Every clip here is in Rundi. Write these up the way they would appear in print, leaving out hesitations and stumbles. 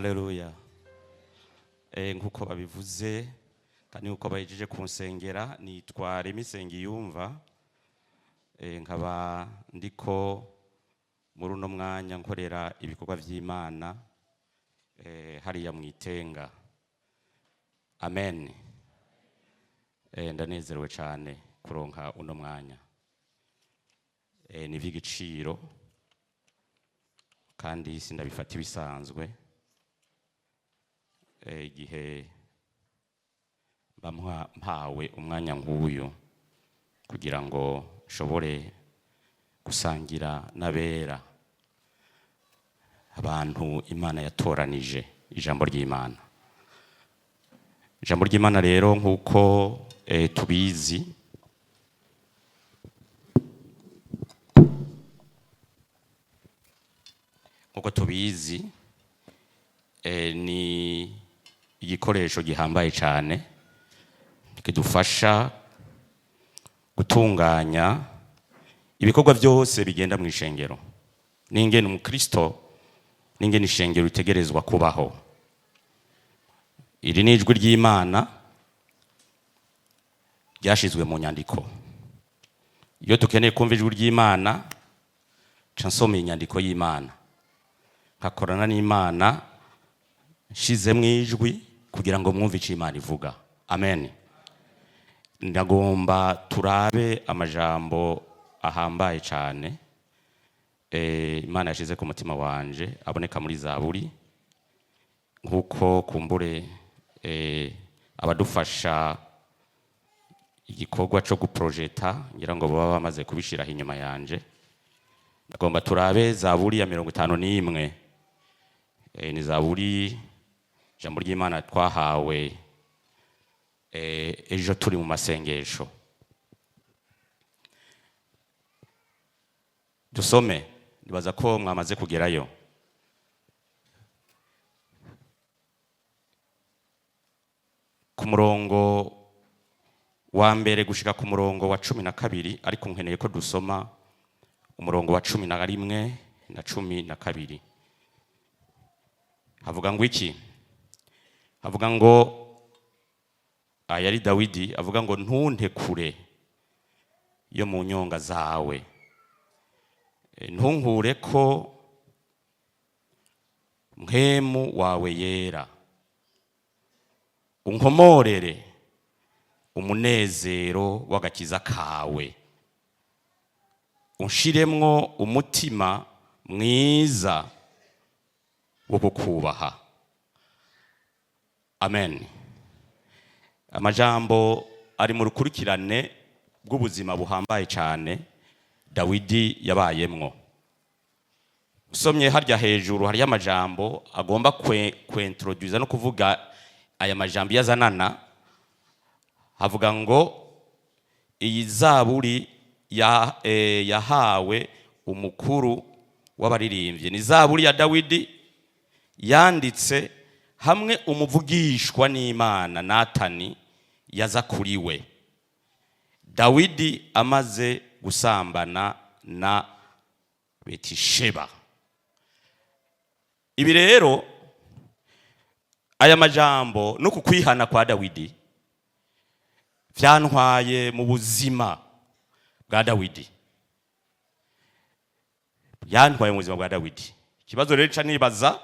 Haleluya. Nkuko babivuze kandi nkuko bahejeje kunsengera, nitwa Remy Nsengiyumva. Nkaba ndiko muri uno mwanya nkorera ibikorwa vy'Imana hariya mu Itenga. Amen. Ndanezerewe cyane kuronka uno mwanya. Ni ivy'igiciro kandi sindabifata ibisanzwe. Igihe mba mpawe umwanya nk'uyu kugira ngo nshobore gusangira n'abera, abantu Imana yatoranije, ijambo ry'Imana. Ijambo ry'Imana rero nk'uko tubizi, nk'uko tubizi, ni igikoresho gihambaye cyane kidufasha gutunganya ibikorwa byose bigenda mu ishengero, n'ingene umukristo, n'ingene ishengero ritegerezwa kubaho. Iri ni ijwi ry'Imana ryashizwe mu nyandiko. Iyo dukeneye kumva ijwi ry'Imana, nca nsoma inyandiko y'Imana, nkakorana n'Imana nshizemwo ijwi kugira ngo mwumve ico Imana ivuga. Amen. Ndagomba turabe amajambo ahambaye cyane Imana yashize ku mutima wanje, aboneka muri Zaburi, nk'uko kumbure abadufasha igikorwa cyo guprojeta ngira ngo baba bamaze kubishiraho inyuma yanje. Ndagomba turabe Zaburi ya 51. Ni Zaburi, ijambo ry'Imana twahawe ejo turi mu masengesho. Dusome, nibaza ko mwamaze kugerayo. Ku murongo wa 1 gushika ku murongo wa 12, ariko nkeneye ko dusoma umurongo wa 11 na 12. Havuga ngo iki? Havuga ngo aya ari Dawidi avuga ngo: "Ntunte kure yo mu nyonga zawe, ntunkure ko Mpwemu wawe yera, unkomorere umunezero w'agakiza kawe, unshiremwo umutima mwiza wo kukubaha." Amen. Amajambo ari mu rukurikirane bw'ubuzima buhambaye cyane Dawidi yabayemwo. Usomye harya hejuru, hariyo amajambo agomba kwentroduza no kuvuga aya majambo iyo azanana. Havuga ngo iyi zaburi yahawe umukuru w'abaririmbyi, ni zaburi ya Dawidi yanditse hamwe umuvugishwa n'Imana Natani yaza kuri we, Dawidi amaze gusambana na Betisheba. Ibi rero, aya majambo no kukwihana kwa Dawidi vyantwaye mu buzima bwa Dawidi, byantwaye mu buzima bwa Dawidi. Ikibazo rero ca nibaza,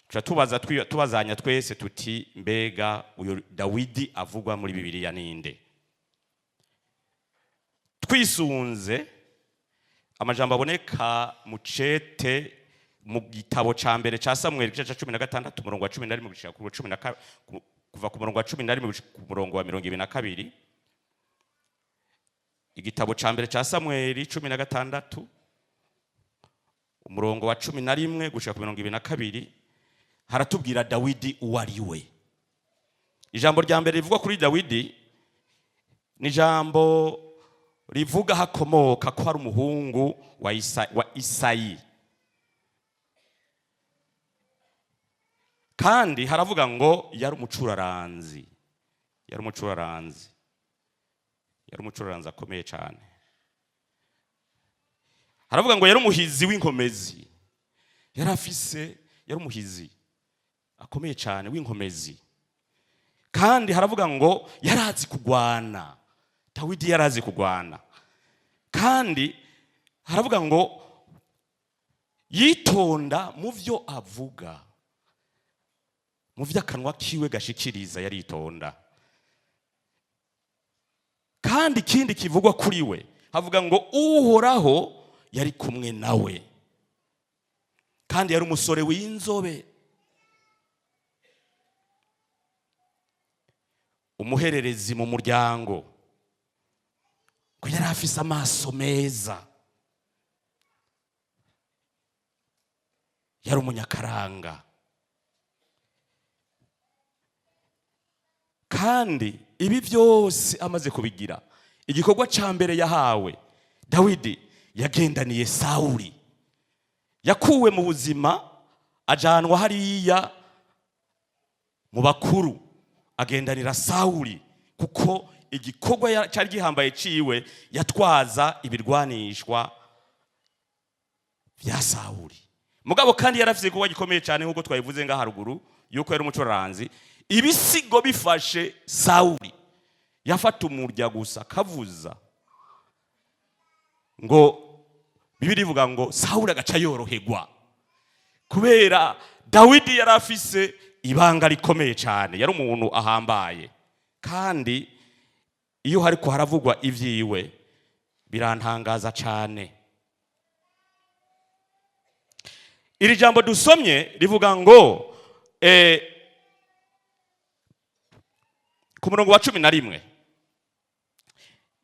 tuca tubaza, tubazanya twese tuti: mbega uyu Dawidi avugwa muri Bibiliya ninde? Twisunze amajambo aboneka mu cete, mu gitabo ca mbere ca Samweli, igice ca 16, umurongo wa 11 gushika ku cumi na kuva ku murongo wa 11 gushika ku murongo wa 22. Igitabo ca mbere ca Samweli 16, umurongo wa 11 gushika ku 22, haratubwira Dawidi uwo ari we. Ijambo rya mbere rivugwa kuri Dawidi ni ijambo rivuga hakomoka, ko ari umuhungu wa Isayi. Kandi haravuga ngo yari umucuraranzi, yari umucuraranzi, yari umucuraranzi akomeye cyane. Haravuga ngo yari umuhizi w'inkomezi, yari afise, yari umuhizi. Akomeye cyane, w'inkomezi. Kandi haravuga ngo yarazi kugwana. Dawidi yarazi kugwana. Kandi haravuga ngo yitonda mu byo avuga, mu byo akanwa kiwe gashikiriza, yaritonda. Kandi ikindi kivugwa kuri we, havuga ngo Uhoraho yari kumwe nawe. Kandi yari umusore w'inzobe, umuhererezi mu muryango, ko yari afise amaso meza, yari umunyakaranga. Kandi ibi byose amaze kubigira, igikorwa cya mbere yahawe, Dawidi yagendaniye Sawuli. Yakuwe mu buzima, ajanwa hariya mu bakuru, agendanira Sawuli, kuko igikorwa cyari gihambaye ciwe, yatwaza ibirwanishwa bya Sawuli. Mugabo kandi yarafise igikorwa gikomeye cyane, nk'uko twabivuze ngaha haruguru, yuko yari umucuraranzi. Ibisigo bifashe Sawuli, yafata umurya gusa akavuza, ngo Bibiliya ivuga ngo Sawuli agaca yoroherwa, kubera Dawidi yari afise ibanga rikomeye cyane, yari umuntu ahambaye. Kandi iyo hariko haravugwa ibyiwe birantangaza cyane. Iri jambo dusomye rivuga ngo ku murongo wa 11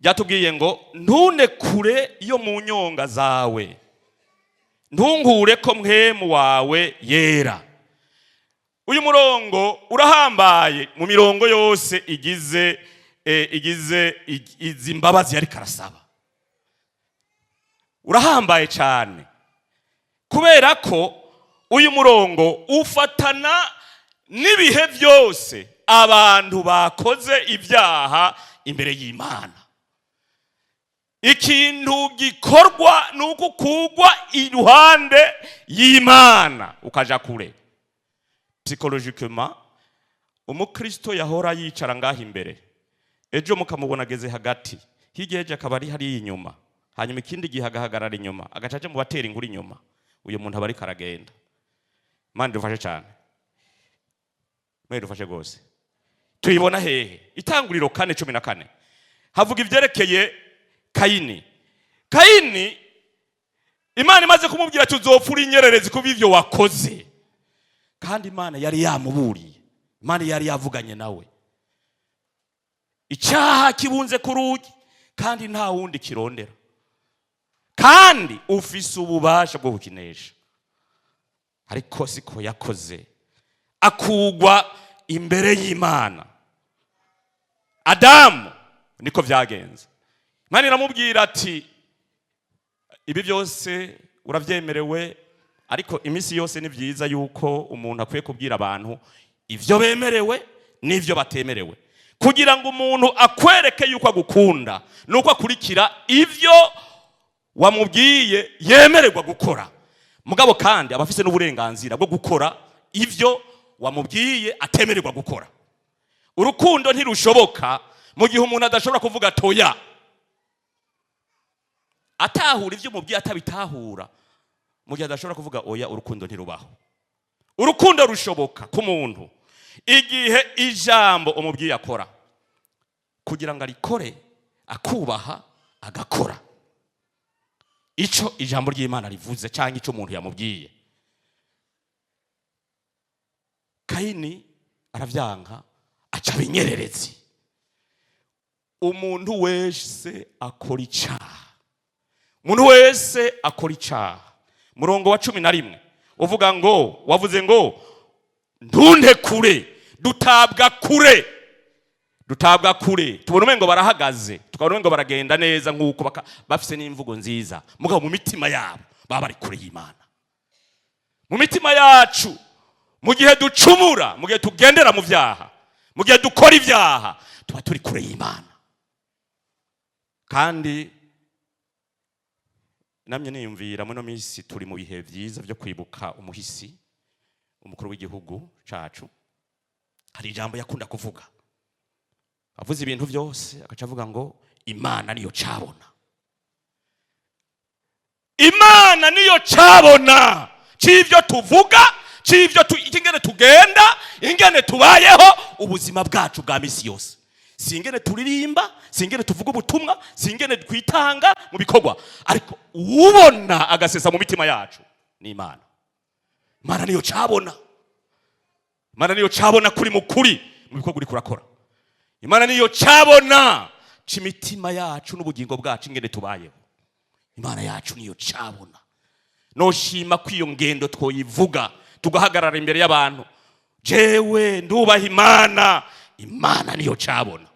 ryatubwiye ngo: "Ntune kure yo mu nyonga zawe, ntunkure ko Mpwemu wawe Yera." Uyu murongo urahambaye mu mirongo yose igize izi mbabazi yari karasaba. Urahambaye cyane kubera ko uyu murongo ufatana n'ibihe byose abantu bakoze ibyaha imbere y'Imana. Ikintu gikorwa ni uko ukugwa iruhande y'Imana, ukaja kure. Psychologiquement, umukristo yahora yicara ngaho imbere, ejo mukamubona ageze hagati, hirya ejo akaba ari hariya inyuma, hanyuma ikindi gihe agahagarara inyuma, agaca aja mu batera inkuru inyuma, uyu muntu aba ariko aragenda. Imana idufashe cyane, Imana idufashe rwose. Tuyibona hehe? Itanguriro 4:14, havuga ibyerekeye Kayini. Kayini, Imana imaze kumubwira ati: "Uzopfa uri inyererezi kuba ivyo wakoze." Kandi Imana yari yamuburiye, Imana yari yavuganye nawe. Icyaha kibunze ku rugi, kandi nta wundi kirondera, kandi ufise ububasha bwo kukinesha. Ariko siko yakoze, akugwa imbere y'Imana. Adamu niko byagenze. Imana iramubwira ati: "Ibi byose urabyemerewe." Ariko iminsi yose ni byiza yuko umuntu akwiye kubwira abantu ibyo bemerewe n'ibyo batemerewe, kugira ngo umuntu akwereke yuko agukunda nuko akurikira ibyo wamubwiye yemererwa gukora. Mugabo kandi aba afise n'uburenganzira bwo gukora ibyo wamubwiye atemererwa gukora. Urukundo ntirushoboka mu gihe umuntu adashobora kuvuga toya, atahura ibyo umubwiye atabitahura. Mu gihe adashobora kuvuga oya, urukundo ntirubaho. Urukundo rushoboka ku muntu igihe ijambo umubwiye akora, kugira ngo arikore, akubaha, agakora icyo ijambo ry'Imana rivuze cyangwa icyo umuntu yamubwiye. Kayini aravyanka, aca binyererezi. Umuntu wese akora icyaha, umuntu wese akora icyaha. Murongo wa 11 uvuga ngo, wavuze ngo: "Ntunte kure." Dutabwa kure, dutabwa kure. Tubona umengo barahagaze, tukabona umengo baragenda neza, nk'uko bafise n'imvugo nziza, mugabo mu mitima yabo baba bari kure y'Imana. Mu mitima yacu, mu gihe ducumura, mu gihe tugendera mu byaha, mu gihe dukora ibyaha, tuba turi kure y'Imana. Kandi namye niyumvira, muri ino minsi turi mu bihe byiza byo kwibuka umuhisi. Umukuru w'igihugu cacu hari ijambo yakunda kuvuga, avuze ibintu byose agaca avuga ngo: "Imana niyo cabona, Imana niyo cabona c'ivyo tuvuga, c'ivyo ingene tugenda, ingene tubayeho ubuzima bwacu bwa misi yose. Si ingene turirimba, si ingene tuvuga ubutumwa, si ingene twitanga mu bikorwa, ariko ubona agasesa mu mitima yacu ni Imana. Imana niyo cabona. Imana niyo cabona kuri mukuri mu bikorwa uriko urakora. Imana niyo cabona c'imitima yacu n'ubugingo bwacu, ingene tubayeho. Imana yacu niyo cabona." Noshima ko iyo ngendo twoyivuga, tugahagarara imbere y'abantu: "Jewe ndubaha Imana, Imana niyo cabona,"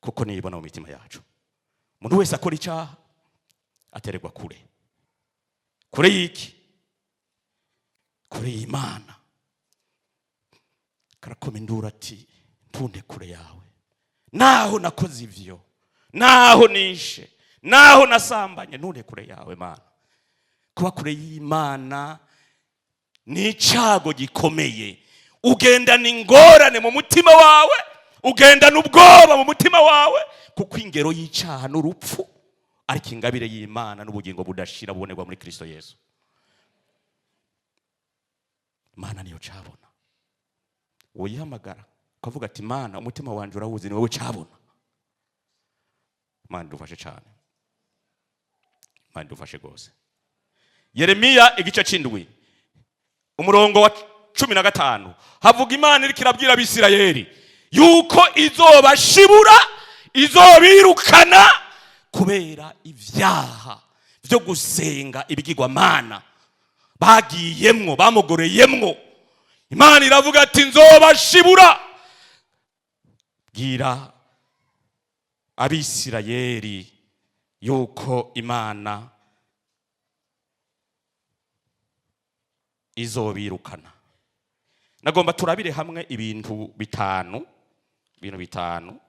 kuko niyibona mu mitima yacu. Umuntu wese akora icyaha atererwa kure. Kure y'iki? Kure y'Imana. Karakoma induru ati: "Ntunte kure yawe, naho nakoze ivyo, naho nishe, naho nasambanye, ntunte kure yawe, Mana." Kuba kure y'Imana ni icago gikomeye. Ugendana ingorane mu mutima wawe, ugendana ubwoba mu mutima wawe, kuko ingero y'icaha n'urupfu, ariko ingabire y'Imana n'ubugingo budashira bubonerwa muri Kristo Yesu. Imana niyo cabona. Woyihamagara ukavuga ati: "Imana, umutima wanje urawuzi, ni wowe cabona." Imana idufashe cyane, Imana idufashe rwose. Yeremiya igice c'indwi, umurongo wa 15, havuga Imana iriko irabwira Abisirayeli yuko izobashibura, izobirukana kubera ivyaha vyo gusenga ibigirwamana bagiyemwo, bamugoreyemwo. Imana iravuga ati: "Nzobashibura. Bwira Abisirayeli yuko Imana izobirukana." Nagomba turabire hamwe ibintu bitanu, ibintu bitanu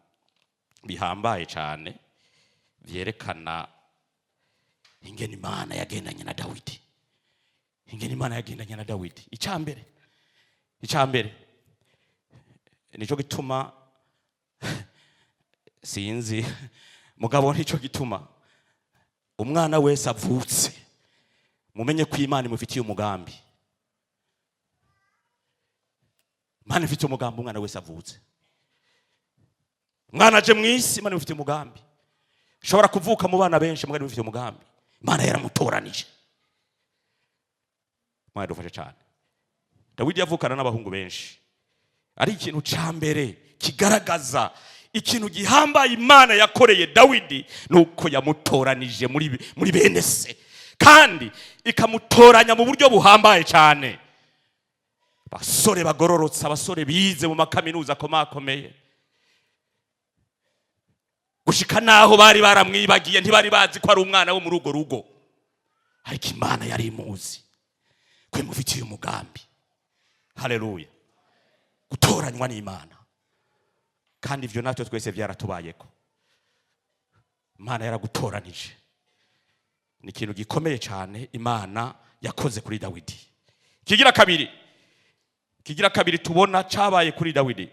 bihambaye cyane vyerekana ingene Imana yagendanye na Dawidi, ingene Imana yagendanye na Dawidi. Icyambere, icyambere, nico gituma, sinzi mugabo, nico gituma umwana wese avutse mumenye ko Imana imufitiye umugambi. Imana ifitiye umugambi umwana wese avutse. Umwana aje mu isi, Imana imufitiye umugambi. Ashobora kuvuka mu bana benshi, mugabo imufitiye umugambi. Imana yaramutoranije. Imana idufashe cyane. Dawidi yavukana n'abahungu benshi, ari ikintu ca mbere kigaragaza ikintu gihambaye Imana yakoreye Dawidi nuko yamutoranije muri bene se, kandi ikamutoranya mu buryo buhambaye cyane. Abasore bagororotse, abasore bize mu makaminuza akomakomeye, gushika naho bari baramwibagiye, ntibari bazi ko ari umwana wo muri urwo rugo, ariko Imana yari imuzi ko imufitiye umugambi. Haleluya! Gutoranywa n'Imana, kandi ibyo natwe twese byaratubayeko. Imana yaragutoranije, ni ikintu gikomeye cyane Imana yakoze kuri Dawidi. Kigira kabiri, kigira kabiri tubona cyabaye kuri Dawidi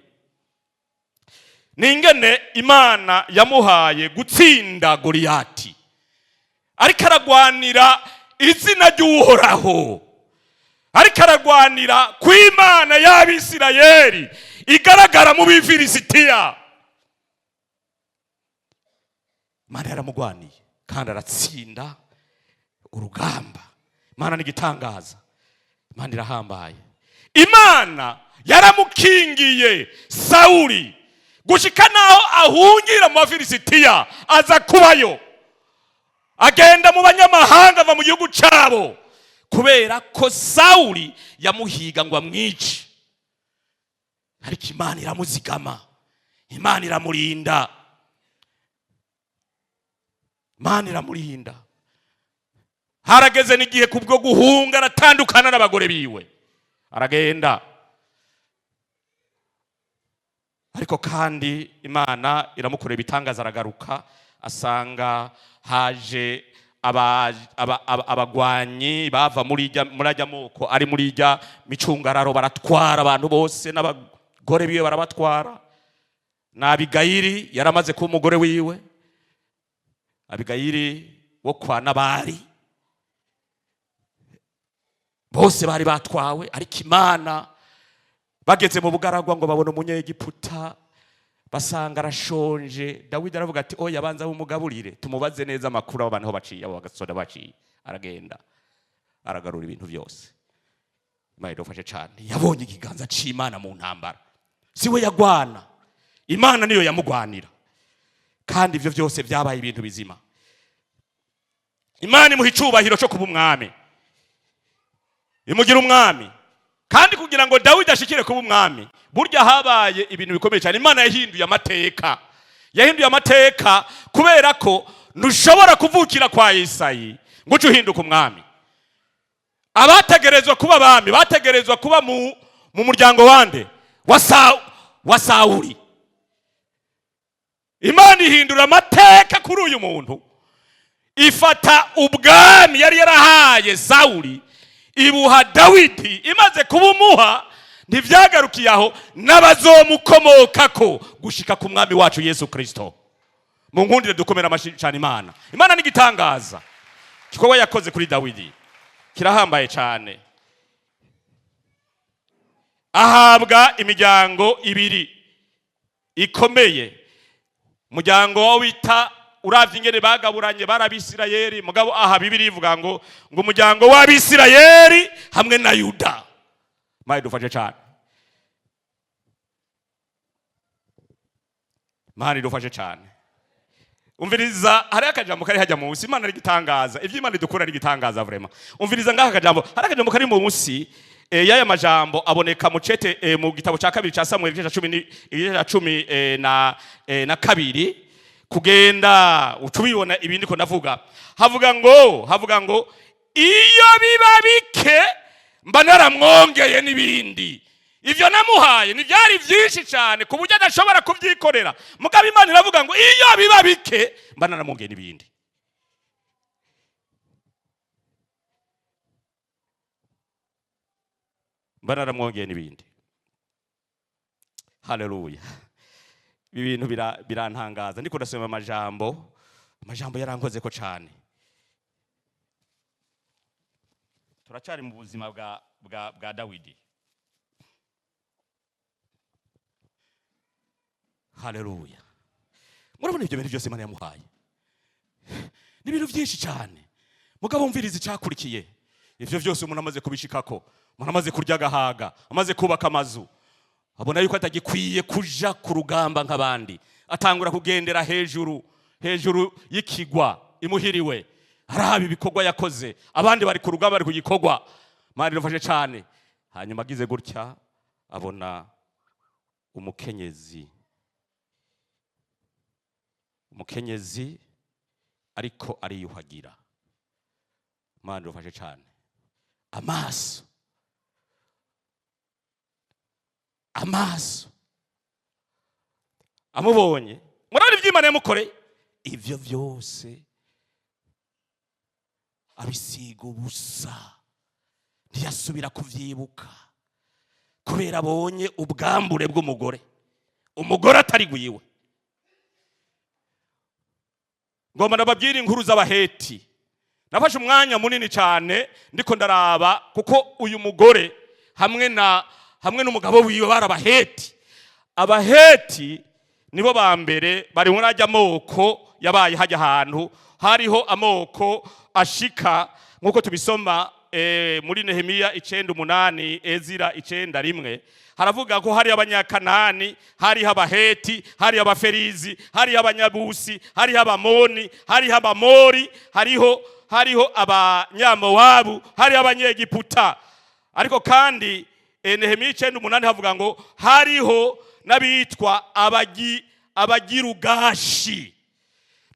ni ingene Imana yamuhaye gutsinda Goliyati, ariko aragwanira izina ry'Uhoraho, ariko aragwanira ku Imana y'Abisirayeli igaragara mu Bifilisitiya. Imana yaramugwaniye kandi aratsinda urugamba. Imana ni igitangaza, Imana irahambaye. Imana yaramukingiye Sawuli gushika naho ahungira mu Bafilisitiya, aza kubayo, agenda mu banyamahanga, ava mu gihugu cabo kubera ko Sawuli yamuhiga ngo amwice. Ariko Imana iramuzigama, Imana iramurinda, Imana iramurinda. Harageze n'igihe kubwo guhunga aratandukana n'abagore biwe, aragenda. Ariko kandi Imana iramukorera ibitangaza, aragaruka asanga haje Abagwanyi bava muri ajya moko ari muri ijya micungararo, baratwara abantu bose n'abagore biwe barabatwara. Na Abigayili yaramaze kuba umugore wiwe, Abigayili wo kwa Nabari, bose bari batwawe. Ariko Imana, bageze mu bugaragwa ngo babone Umunyegiputa, basanga arashonje. Dawidi aravuga ati: "Oya, banza bumugaburire, tumubaze neza amakuru abo bantu aho baciye, abo bagasoda baciye." Aragenda, aragarura ibintu byose. Imana idufashe cyane. Yabonye ikiganza c'Imana mu ntambara. Si we yagwana, Imana niyo yamugwanira, kandi ibyo byose byabaye ibintu bizima. Imana imuha icubahiro cyo kuba umwami, imugira umwami. Kandi kugira ngo Dawidi ashikire kuba umwami, burya habaye ibintu bikomeye cyane. Imana yahinduye amateka, yahinduye amateka, kubera ko ntushobora kuvukira kwa Isayi ngo uce uhinduka umwami. Abategerezwa kuba abami bategerezwa kuba mu muryango wande? Wa Sawuli. Imana ihindura amateka kuri uyu muntu, ifata ubwami yari yarahaye Sawuli ibuha Dawidi. Imaze kubumuha, ntibyagarukiye aho, n'abazomukomokako gushika ku mwami wacu Yesu Kristo. Mu nkundire dukomera amashyi cyane Imana. Imana ni igitangaza. Igikorwa yakoze kuri Dawidi kirahambaye cyane. Ahabwa imiryango ibiri ikomeye. Umuryango wo wita, uravye ingene bagaburanye, bari Abisirayeli, mugabo aha Bibiri ivuga ngo umuryango w'Abisirayeli hamwe na Yuda. Imana idufashe cyane, Imana idufashe cyane. Umviriza, hariho akajambo kari hajya munsi. Imana ari igitangaza, ibyo Imana idukura ari igitangaza vraiment. Umviriza ngaha akajambo, hari akajambo kari munsi y'aya majambo, aboneka mu cete mu gitabo cya kabiri cya Samuel, igice cya 10, igice cya 12 kugenda uca ubibona ibindi ko ndavuga. Havuga ngo: "Iyo biba bike mba naramwongeye n'ibindi. Ibyo namuhaye ntibyari byinshi cyane ku buryo adashobora kubyikorera." Mugabo Imana iravuga ngo: "Iyo biba bike mba naramwongeye n'ibindi." Mba naramwongeye n'ibindi. Haleluya! Ibi bintu birantangaza. Ndiko ndasoma amajambo, amajambo yarankoze ko cyane. Turacyari mu buzima bwa Dawidi. Haleluya! Murabona ibyo bintu byose Imana yamuhaye ni ibintu byinshi cyane. Mugabo mviriza icyakurikiye. Ibyo byose umuntu amaze kubishikako, umuntu amaze kurya agahaga, amaze kubaka amazu, abona yuko atagikwiye kuja ku rugamba nk'abandi. Atangura kugendera hejuru hejuru y'ikigwa imuhiriwe, araba ibikorwa yakoze. Abandi bari ku rugamba, bari ku gikorwa. Imana irafashe cyane. Hanyuma agize gutya abona umukenyezi, umukenyezi ariko ariyuhagira. Imana irafashe cyane. Amaso, amaso amubonye, murabona ibyo Imana yamukoreye, ibyo byose abisiga ubusa, ntiyasubira kuvyibuka, kubera abonye ubwambure bw'umugore, umugore atari gwiwe. Ngomba ndababwira inkuru z'Abaheti. Nafashe umwanya munini cyane ndiko ndaraba, kuko uyu mugore hamwe n'umugabo wiwe bari Abaheti. Abaheti nibo ba mbere bari muri ajya amoko yabaye hajya ahantu. Hariho amoko ashika, nk'uko tubisoma muri Nehemiya 9:8, Ezira 9:1, haravuga ko hari Abanyakanani, hariho Abaheti, hariho Abaferizi, hariho Abanyabusi, hariho Abamoni, hariho Abamori, hariho Abanyamowabu, hariho Abanyegiputa. Ariko kandi Nehemiya 9:8 havuga ngo hariho n'abitwa Abagirugashi.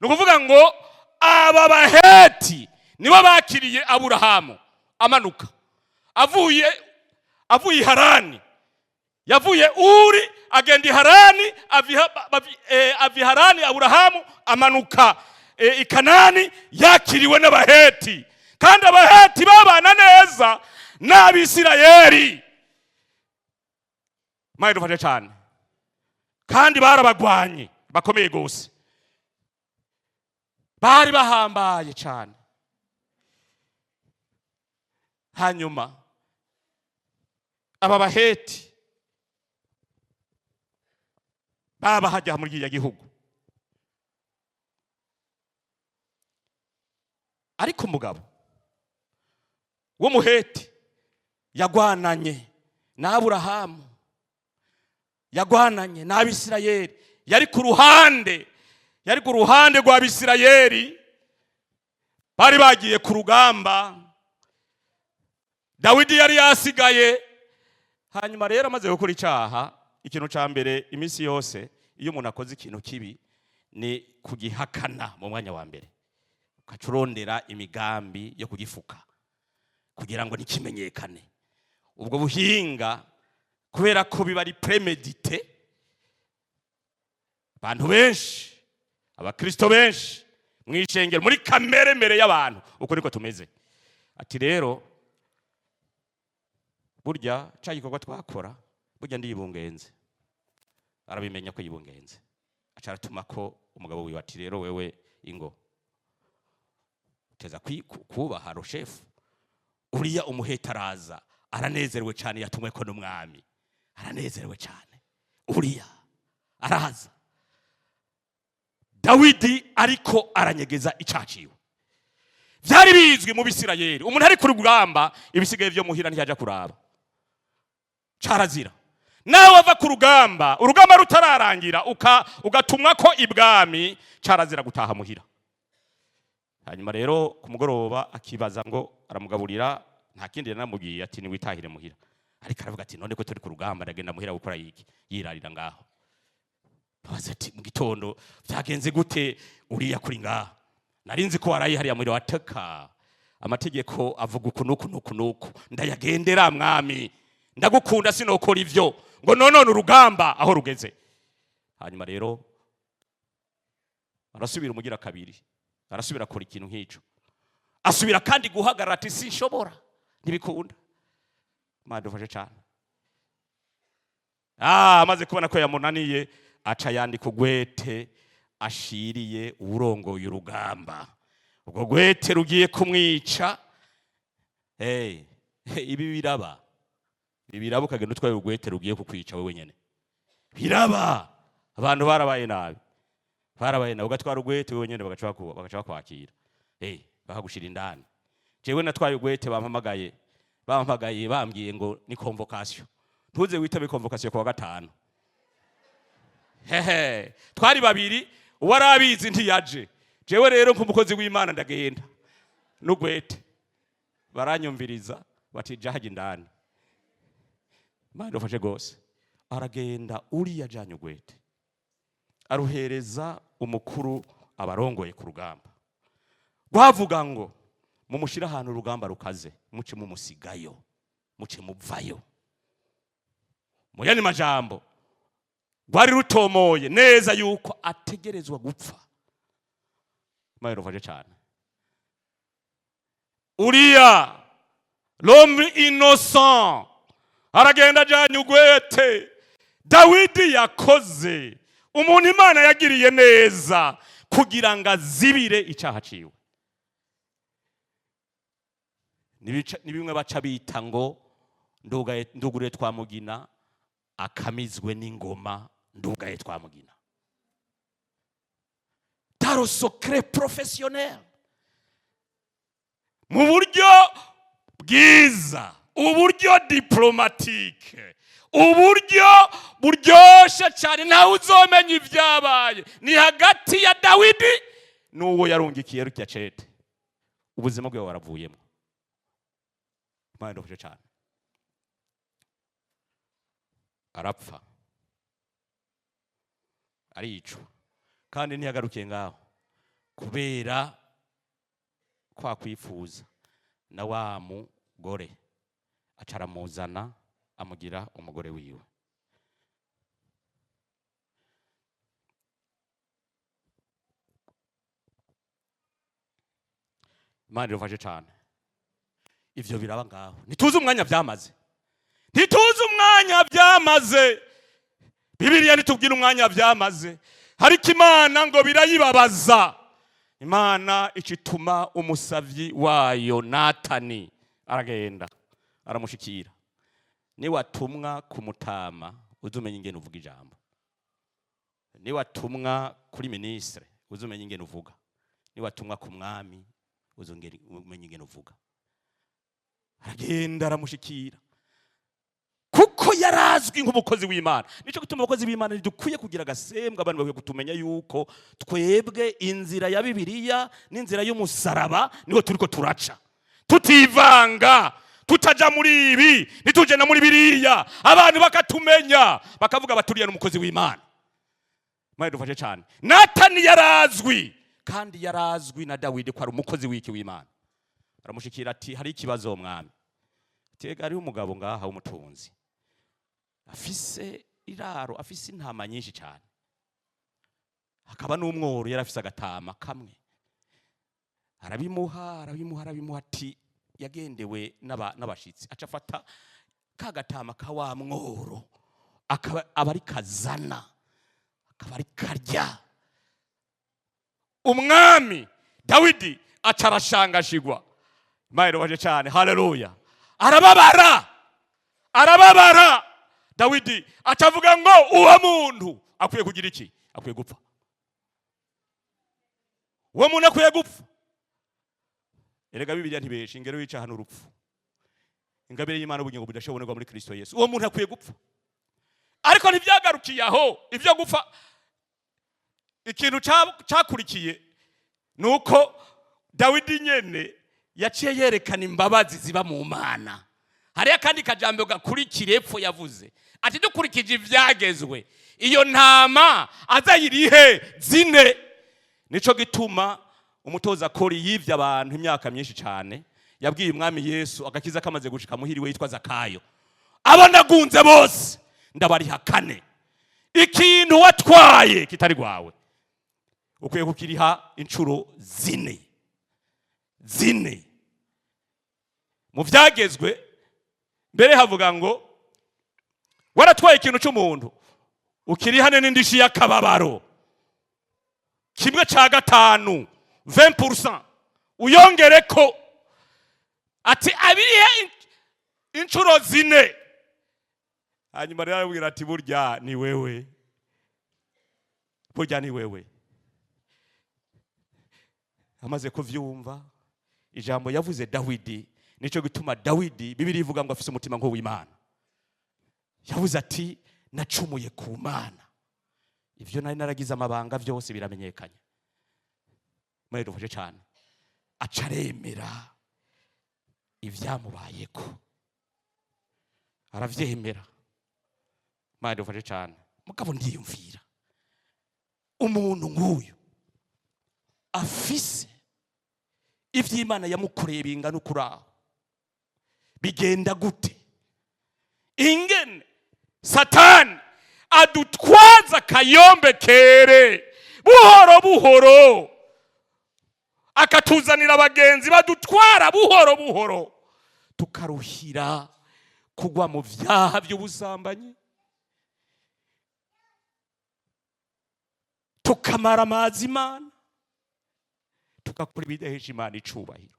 Ni ukuvuga ngo aba Baheti nibo bakiriye Aburahamu amanuka avuye i Harani. Yavuye Uri agenda i Harani, ava i Harani Aburahamu amanuka. i Kanani yakiriwe n'Abaheti, kandi Abaheti babana neza n'Abisirayeli. Imana idufashe cyane. Kandi barabagwanye bakomeye gose, bari bahambaye cyane. Hanyuma aba Baheti baba hajya muri kiriya gihugu, ariko umugabo w'Umuheti yagwananye na Aburahamu, yagwananye n'Abisirayeli, yari ku ruhande rw'Abisirayeli. Bari bagiye ku rugamba, Dawidi yari yasigaye. Hanyuma rero amaze gukora icyaha, ikintu cya mbere iminsi yose iyo umuntu akoze ikintu kibi ni kugihakana mu mwanya wa mbere, ugaca urondera imigambi yo kugifuka kugira ngo ntikimenyekane. Ubwo buhinga, kubera ko biba ari prémédité, abantu benshi, Abakristo benshi mu ishengero, muri kamere mere y'abantu uko niko tumeze. Ati rero burya ca gikorwa twakora, burya ndiyibungenze. Arabimenya ko yibungenze, aca aratuma ko umugabo wiwe, ati rero wewe ingo teza kubaha le chef. Uriya Umuheta araza aranezerewe cyane, yatumwe ko n'umwami, aranezerewe cyane. Uriya araza, Dawidi ariko aranyegeza icaciwe. Byari bizwi mu Bisirayeli, umuntu ari ku rugamba, ibisigaye byo muhira ntiyajya kuraba, carazira. Nawe ava ku rugamba, urugamba rutararangira, ugatumwa ko ibwami, carazira gutaha muhira. Hanyuma rero ku mugoroba akibaza ngo aramugaburira, nta kindi yanamubwiye, ati niwitahire muhira. Ariko aravuga ati none ko turi ku rugamba, ndagenda muhira gukora iki? Yirarira ngaho. Babaza ati mu gitondo byagenze gute uriya kuri ngaha? Nari nzi ko waraye hariya muhira. Wateka amategeko avuga uku nuku nuku nuku, ndayagendera. Mwami, ndagukunda, sinokora ivyo ngo nonone urugamba aho rugeze. Hanyuma rero arasubira umugira kabiri, arasubira akora ikintu nk'ico, asubira kandi guhagarara, ati sinshobora, ntibikunda. Imana idufashe cyane. Amaze kubona ko yamunaniye, aca yandika ugwete ashiriye uwurongoye urugamba, ubwo gwete rugiye kumwica. Hey, ibi biraba, ibi biraba, ukagenda utwaye ugwete rugiye kukwica wewe nyene. Biraba, abantu barabaye nabi, barabaye nabi. Ugatwara ugwete wewe nyene, bagaca bakwakira, hey, bakagushira indani. Jewe natwaye ugwete, bampamagaye bambwiye ngo ni convocation, ntuze witabe convocation kuwa gatanu. Hehe, twari babiri, uwari abizi ntiyaje. Jewe rero nk'umukozi w'Imana ndagenda n'ugwete, baranyumviriza bati jya indani. Imana idufashe rwose. Aragenda uriya ajanye ugwete, aruhereza umukuru abarongoye ku rugamba, rwavuga ngo mumushire ahantu urugamba rukaze, muce mumusigayo, muce muvayo. Mu yandi majambo, rwari rutomoye neza yuko ategerezwa gupfa. Imana idufashe cyane. Uriya l'homme innocent aragenda ajanye ugwete Dawidi yakoze, umuntu Imana yagiriye neza, kugira ngo azibire icyaha ciwe. Ni bimwe baca bita ngo ndugure twamugina akamizwe n'ingoma. Ndugaye twamugina dans le secret professionnel, mu buryo bwiza, uburyo diplomatique, uburyo buryoshe cyane, ntawe uzomenya ibyabaye. Ni hagati ya Dawidi n'uwo yarungikiye rutya cete, ubuzima bwe waravuyemo. Imana idufashe cyane. Arapfa, aricwa, kandi ntiyagarukiye ngaho, kubera kwa kwifuza na wa mugore aca aramuzana, amugira umugore wiwe. Imana irufashe cyane. Ivyo biraba ngaho, ntituzi umwanya byamaze, ntituzi umwanya byamaze. Bibiliya ntitubwira umwanya byamaze, ariko Imana ngo birayibabaza. Imana icituma umusavyi wayo Natani, aragenda aramushikira. Niwatumwa kumutama, uzumenye ingene uvuga ijambo. Niwatumwa kuri ministre, uzumenye ingene uvuga. Niwatumwa ku mwami, uzumenye ingene uvuga. Aragenda aramushikira kuko yarazwi nk'umukozi w'Imana. Nico gituma abakozi b'Imana ntidukwiye kugira agasembwa. Abantu bakwiye kutumenya yuko twebwe inzira ya Bibiliya n'inzira y'umusaraba niho turiko turaca, tutivanga, tutaja muri ibi, ntituje na muri biriya. Abantu bakatumenya, bakavuga baturiya n'umukozi w'Imana. Imana idufashe cyane. Natani yarazwi, kandi yarazwi na Dawidi ko ari umukozi w'iki? W'Imana. Aramushikira ati: "Hari ikibazo, mwami." Tega hariho umugabo ngaha w'umutunzi, afise iraro, afise intama nyinshi cyane, hakaba n'umworo yari afise agatama kamwe. Arabimuha, arabimuha, arabimuha. Ati yagendewe n'abashitsi, aca afata ka gatama ka wa mworo, akaba aba ari kazana, akaba ari karya. Umwami Dawidi aca arashangashigwa. Imana irubaje cyane, haleluya. Arababara, arababara. Dawidi aca avuga ngo uwo muntu akwiye kugira iki? Akwiye gupfa. Uwo muntu akwiye gupfa. Erega Bibiliya ntibesha: ingero yica hano urupfu, ingabire y'Imana ubugingo budashobonerwa muri Kristo Yesu. Uwo muntu akwiye gupfa. Ariko ntibyagarukiye aho ibyo gupfa. Ikintu cakurikiye ni uko Dawidi nyene yaciye yerekana imbabazi ziba mu Mana. Hariyo akandi kajambo gakurikira epfo, yavuze ati: "Dukurikije ivyagezwe, iyo ntama azayirihe zine." Nico gituma umutoza kori yivye abantu imyaka myinshi cyane yabwiye umwami Yesu, agakiza kamaze gushika muhiriwe, yitwa Zakayo: "Abo nagunze bose ndabariha kane." Ikintu watwaye kitari rwawe ukwiye kukiriha inshuro zine, zine. Mu byagezwe mbere havuga ngo waratwaye ikintu cy'umuntu, ukirihane n'indishi y'akababaro, kimwe cya gatanu, 20%, uyongere ko. Ati abirihe inshuro zine. Hanyuma rero arabwira ati: "Burya ni wewe, burya ni wewe." Amaze kuvyumva ijambo yavuze Dawidi, nico gituma Dawidi Bibiliya ivuga ngo afise umutima nk'uw'Imana. Yavuze ati: "Nacumuye ku Mana, ivyo nari naragize amabanga byose biramenyekanye." Muri dufashe cyane. Aca aremera ibyamubayeko, aravyemera. Imana idufashe cyane. Mugabo ndiyumvira umuntu nk'uyu afise ivy'Imana yamukoreye bingana ukuri aho, bigenda gute ingene Satani adutwaza akayombe kere buhoro buhoro, akatuzanira abagenzi badutwara buhoro buhoro, tukaruhira kugwa mu vyaha by'ubusambanyi, tukamara amazi Imana, tugakora ibidahesha Imana icubahiro?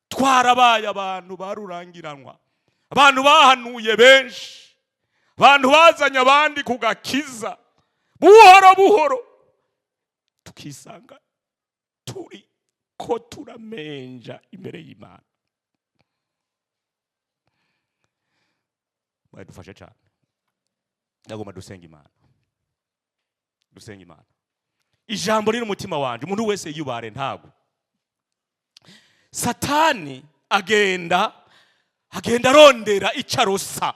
Twarabaye abantu barurangiranwa, abantu bahanuye benshi, abantu bazanye abandi ku gakiza. Buhoro buhoro tukisanga turi ko turamenja imbere y'Imana. Dufashe cyane. Ndagomba dusenga Imana, dusenga Imana. Ijambo riri umutima wanje, umuntu wese yubare ntago. Satani agenda agenda arondera icyo arosa,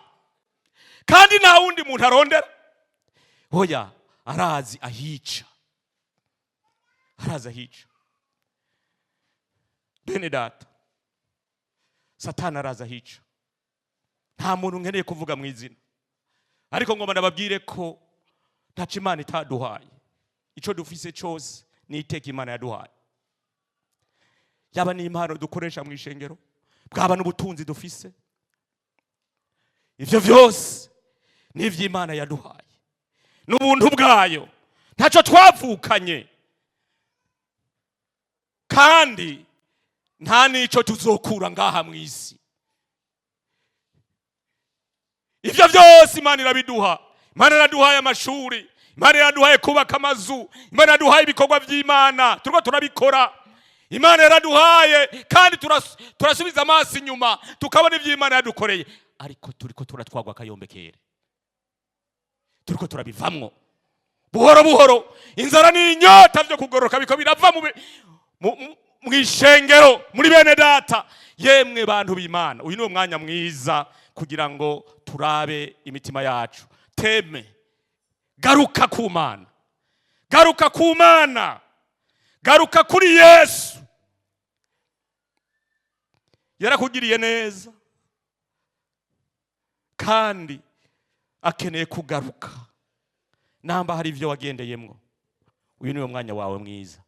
kandi nta wundi muntu arondera. Oya, arazi ahica, arazi ahica. Bene data, Satani arazi ahica. Nta muntu nkeneye kuvuga mu izina, ariko ngomba ndababwire ko ntaco Imana itaduhaye. Ico dufise cyose Ni iteka Imana yaduhaye, yaba n'impano dukoresha mu ishengero, bwaba n'ubutunzi dufise, ivyo vyose ni ivy'Imana yaduhaye n'ubuntu bwayo. Ntacyo twavukanye kandi nta n'ico tuzokura ngaha mu isi. Ivyo vyose Imana irabiduha. Imana iraduhaye amashuri, Imana iraduhaye kubaka amazu, Imana iraduhaye ibikorwa vy'Imana turiko turabikora. Imana yaraduhaye kandi turasubiza amaso inyuma tukabona ivyo Imana yadukoreye, ariko turiko turatwagwa akayombekere, turiko turabivamwo buhoro buhoro. Inzara n'inyota vyo kugororoka biko birava mu ishengero, muri bene data. Yemwe bantu b'Imana, uyu ni wo mwanya mwiza kugira ngo turabe imitima yacu. Teme garuka ku Mana, garuka ku Mana, garuka kuri Yesu. Yarakugiriye neza kandi akeneye kugaruka. Namba hari ibyo wagendeyemwo, uyu niwo mwanya wawe mwiza.